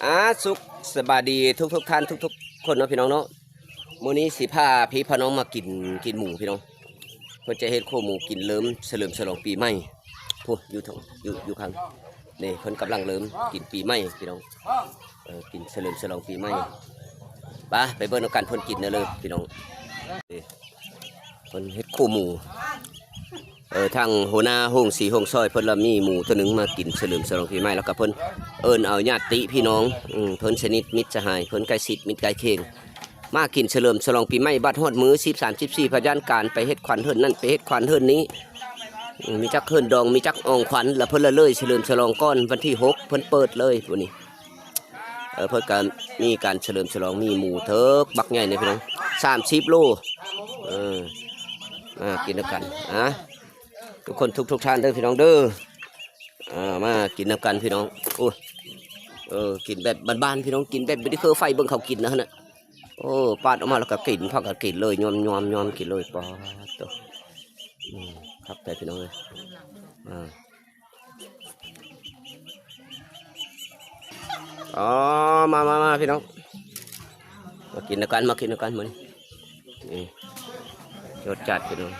ອາ ສຸກສະບາຍດີທຸກໆທ່ານ ທຸກໆຄົນເນາະພີ່ນ້ອງເນາະ. ມື້ນີ້ຊິພາພີ່ພານ້ອງມາກິນ ກິນໝູພີ່ນ້ອງ. ເພິ່ນຈະເຮັດໂຄໝູກິນເຫຼີມ ສະເຫຼີມສະຫຼອງປີໃໝ່. ພຸ້ນ ຢູ່ທາງ ຢູ່ ຢູ່ຂ້າງນີ້ ເພິ່ນກຳລັງເຫຼີມກິນປີໃໝ່ພີ່ນ້ອງ. ເອີ ກິນສະເຫຼີມສະຫຼອງປີໃໝ່. ໄປ ໄປເບິ່ງນຳກັນເພິ່ນກິນແນວເລີພີ່ນ້ອງ. ເອີ ເພິ່ນເຮັດໂຄໝູ. ເອີ ທາງຫົວໜ້າໂຮງສີໂຮງຊອຍເພິ່ນລະມີໝູໂຕໜຶ່ງມາກິນສະເຫຼີມສະຫຼອງປີໃໝ່ ແລ້ວກະເພິ່ນເອີ້ນເອົາຍາດຕິພີ່ນ້ອງ ອືມ ເພິ່ນສະໜິດມິດສະຫາຍ ເພິ່ນໃກ້ຊິດມິດໃກ້ຄຽງ ມາກິນສະເຫຼີມສະຫຼອງປີໃໝ່. ບັດຮອດມື້ສິບສາມ ສິບສີ່ ພະຍານການໄປເຮັດຂວັນເຮືອນນັ້ນ ໄປເຮັດຂວັນເຮືອນນີ້ ອືມ ມີຈັກເຮືອນດອງ ມີຈັກອອງຂວັນ ລະເພິ່ນລະເລີຍສະເຫຼີມສະຫຼອງກ່ອນ ວັນທີຫົກເພິ່ນເປີດເລີຍພຸ້ນນີ້. ເອີ ເພິ່ນກະມີການສະເຫຼີມສະຫຼອງ ມີໝູເຖິກບັກໃຫຍ່ນີ້ພີ່ນ້ອງ ສາມສິບໂລ. ເອີ ມາກິນນຳກັນ ອາ ທຸກຄົນທຸກໆທ່ານເດີພີ່ນ້ອງເດີ. ອາ ມາກິນນຳກັນພີ່ນ້ອງ. ໂອ້ ເອີ ກິນແບບບ້ານໆພີ່ນ້ອງ ກິນແບບບໍ່ໄດ້ເຄີໄຟ ເບິ່ງເຂົາກິນນະຫັ້ນນະ. ໂອ້ ປາດອອກມາແລ້ວກະກິນ ພາກັນກິນເລີຍ ຍອມໆໆ ກິນເລີຍ. ປາດໂທ້ ອືມ ຄັກແທ້ພີ່ນ້ອງເອີຍ. ອາ ອໍ ມາໆໆ ພີ່ນ້ອງ ມາກິນນຳກັນ ມາກິນນຳກັນມື້ນີ້. ນີ້ ລົດຈັດພີ່ນ້ອງ.